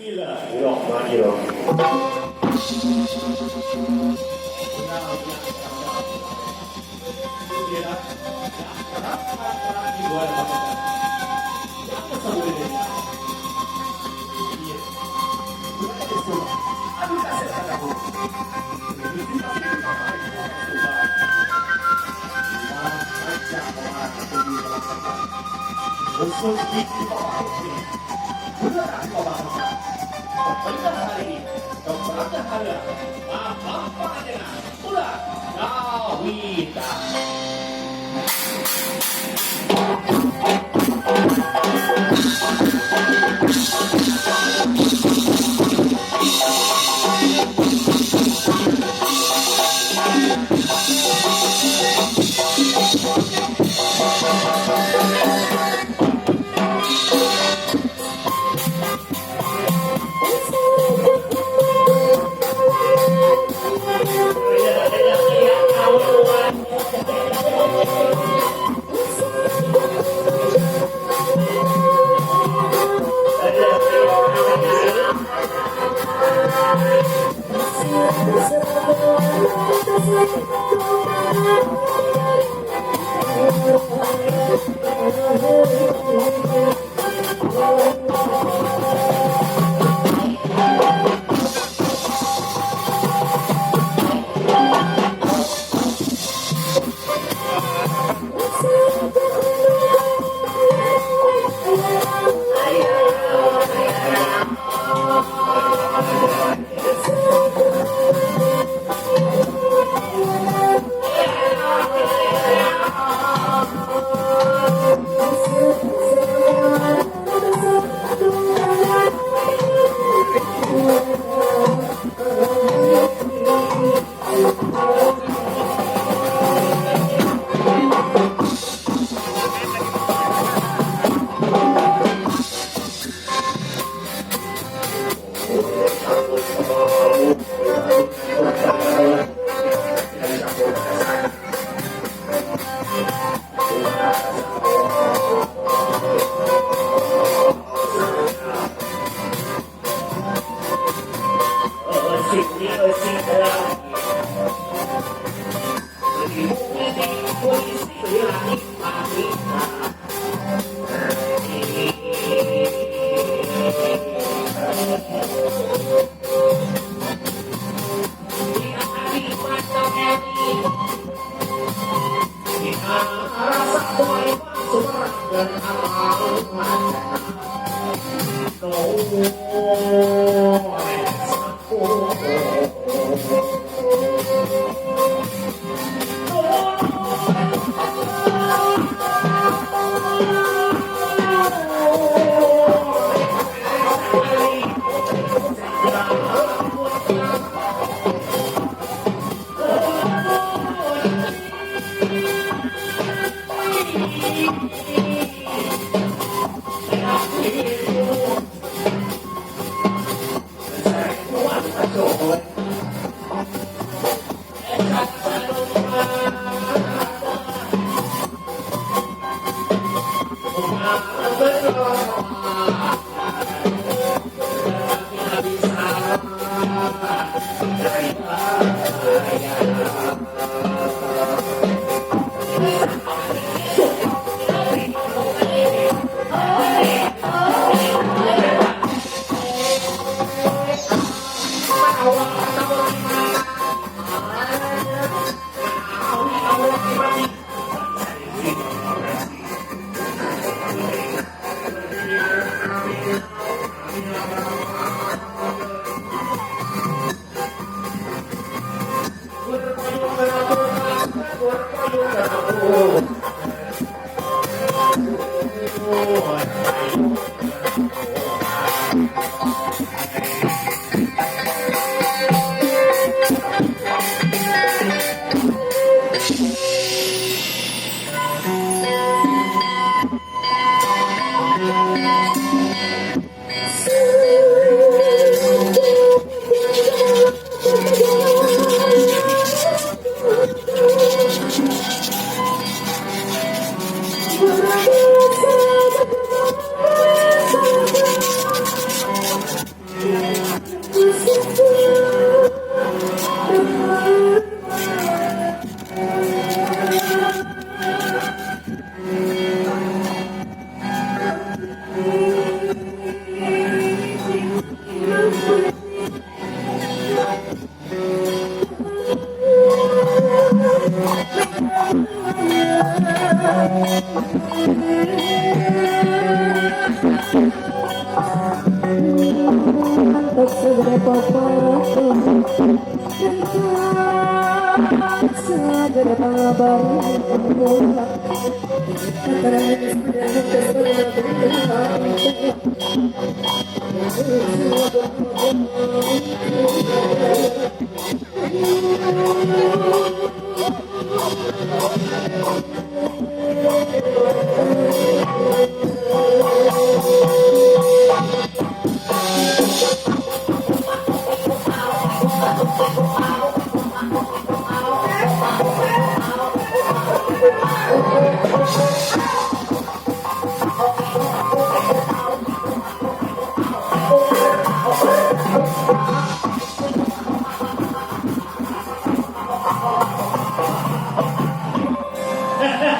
Bismillahirrahmanirrahim.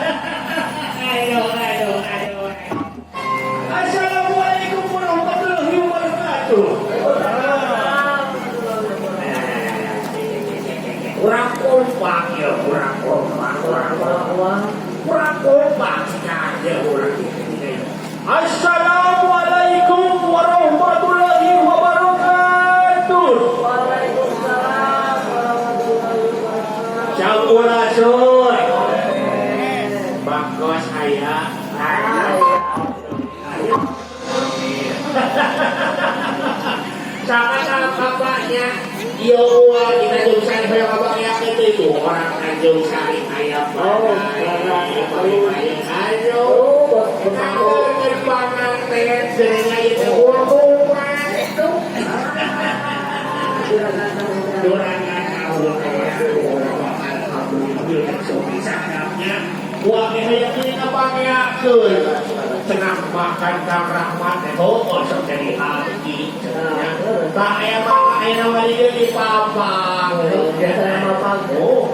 Aduh, aduh, aduh. Assalamualaikum warahmatullahi wabarakatuh. Kurang kompak ya, kurang kompak, kurang kompak, kurang kompak sekali ya, kurang. Assalamualaikum warahmatullahi wabarakatuh. Waalaikumsalam warahmatullahi wabarakatuh. Sampurasun. Bakos aya. Aya. Aya. Sama sama bapaknya. Iya uang di Tanjung Sari hoyong abang yakin itu orang Tanjung Sari aya. Oh, Ayo. Oh, bos Kalau panganten sering aya teh hubungan itu. Durangan tahun. Alhamdulillah sadapnya. Wah, hayang ini kapangeakeun. Cenah makan Kang Rahmat teh, oh, sok jadi abdi cenah. Tak emang aya nama dieu di papang. Mapang. Oh,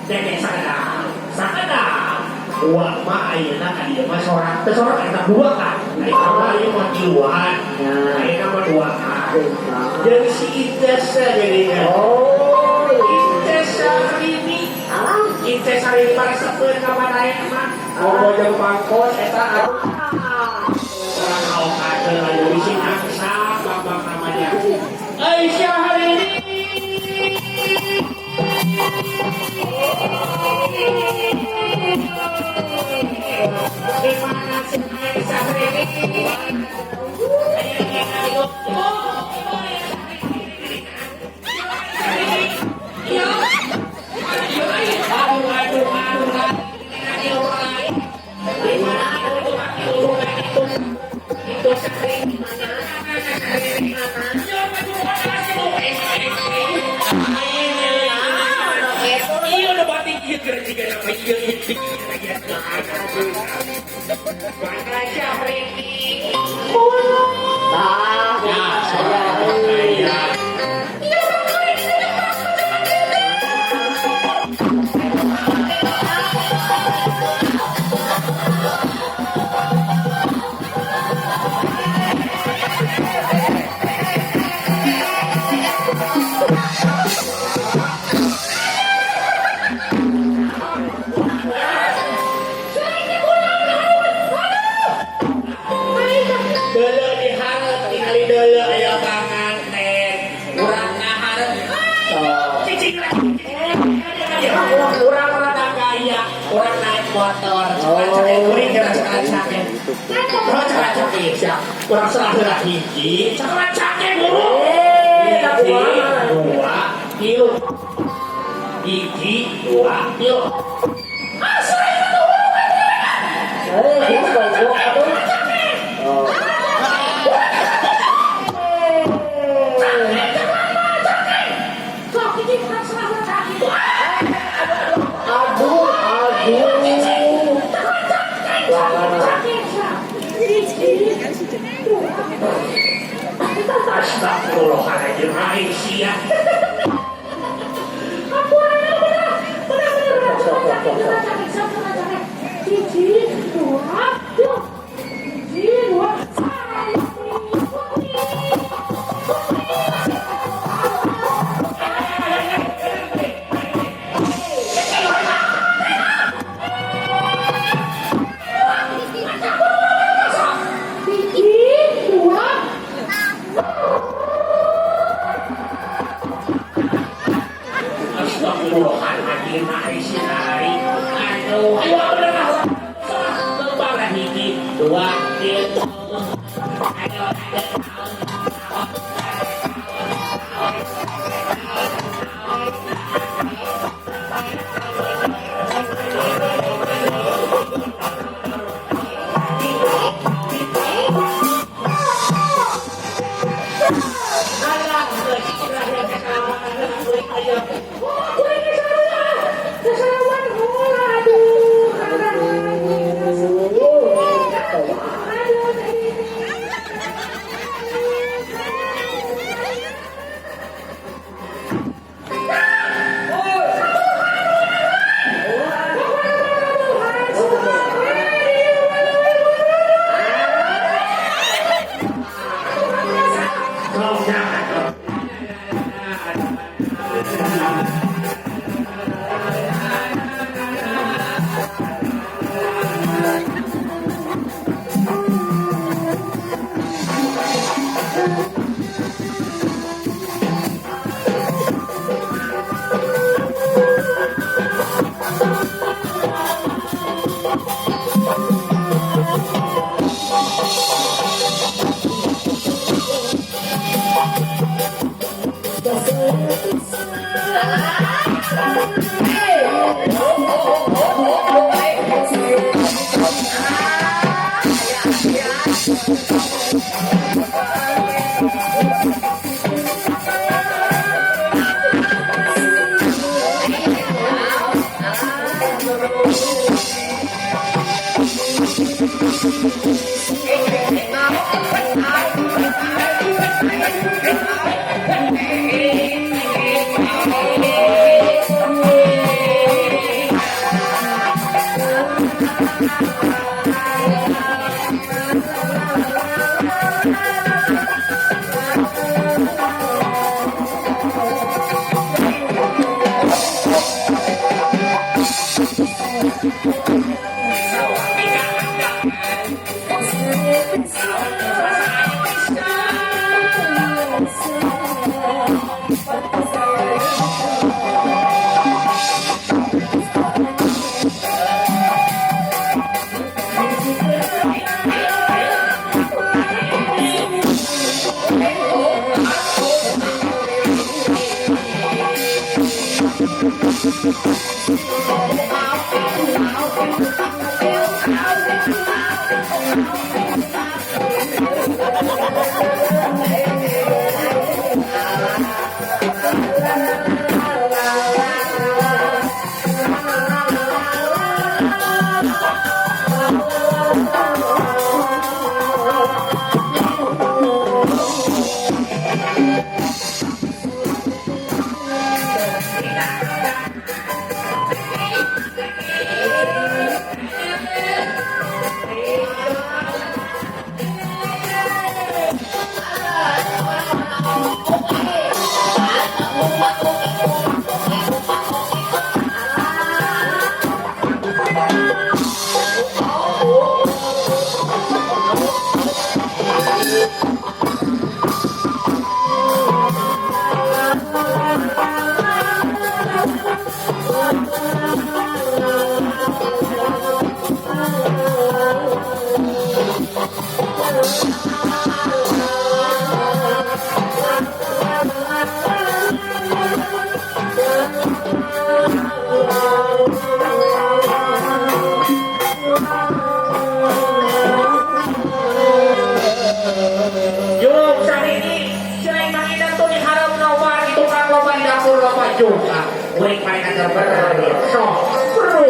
dede sadar. Sadar. Wah, mah ayeuna ka dieu mah sorang teh, sorang eta dua kan. Ayeuna mah ieu mah tiluan. Ayeuna mah duaan. Jadi si Ices jadinya. Oh, Ices Syahrini. Ices Syahrini para sepeun ka manaeh mah. Mau jeung pangkos eta aduh. Orang aokakeun aya bisi angsa bambang namanya. Aisyah Syahrini. Di mana si Aisyah Syahrini? Ayo, aduh, aduh, aduh, aduh. Di mana itu itu itu Syahrini mana? Syahrini mana? Iya udah batik iya keren juga nama iya iya iya. Mana Syahrini? Tah, Ya, saya. Deuleu dihareup tingali deuleu aya panganten. Urang ngahareup. Cicing lah. Urang rada gaya, urang naik motor. Cakek kuring kira cakek. Oh, cakek siap. Urang serah heula hiji, cakek buru. Hiji, dua, tilu. Hiji, dua, tilu. Asa itu. Eh, goblok atuh. Oh. Sok hiji urang serah heula kitu. Aduh, aduh. Wah. Astagfirullahaladzim, Aisyah. Hiji, dua, tilu. Hiji, dua, hiji, dua. Yung sarili, sila'y manginan to ni Haram Nomar, tukang loba di dapur loba juga. Kuring mereka terberat, so, bro.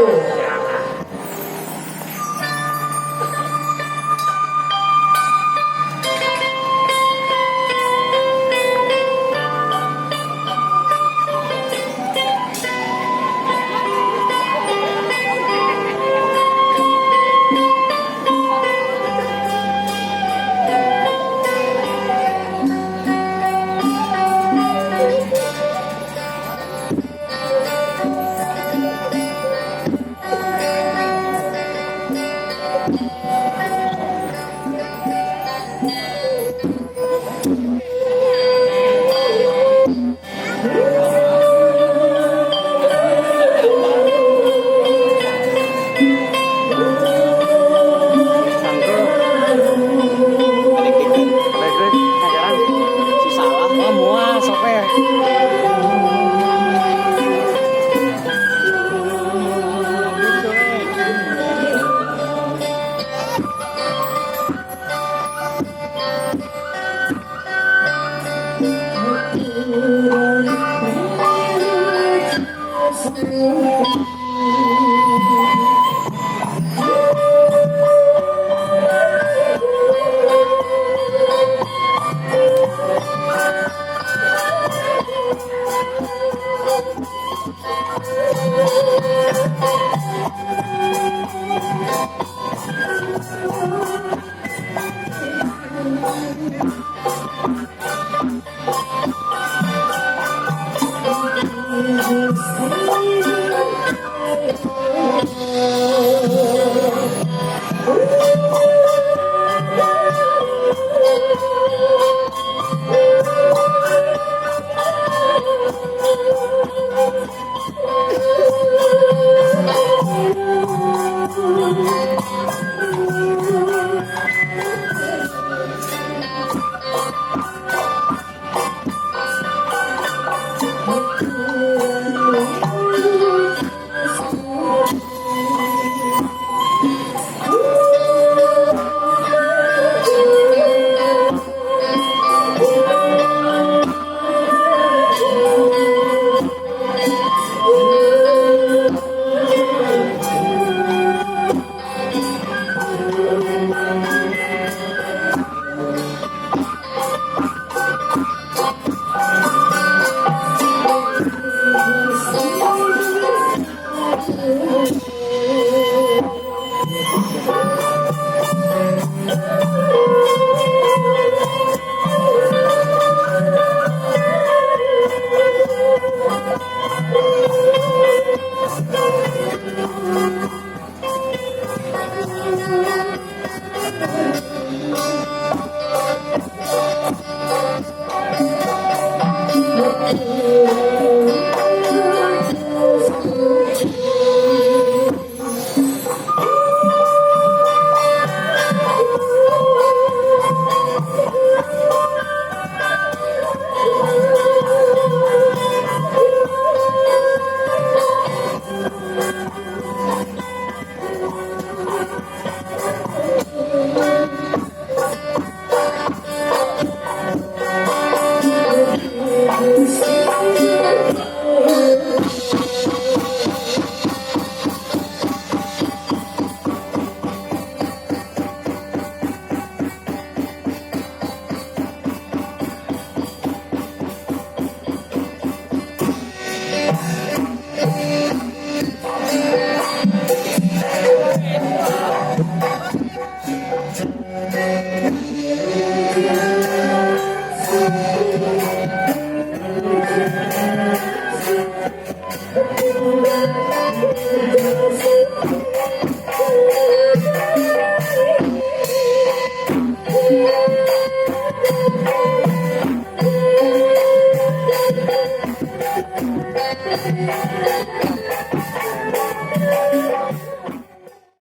Thank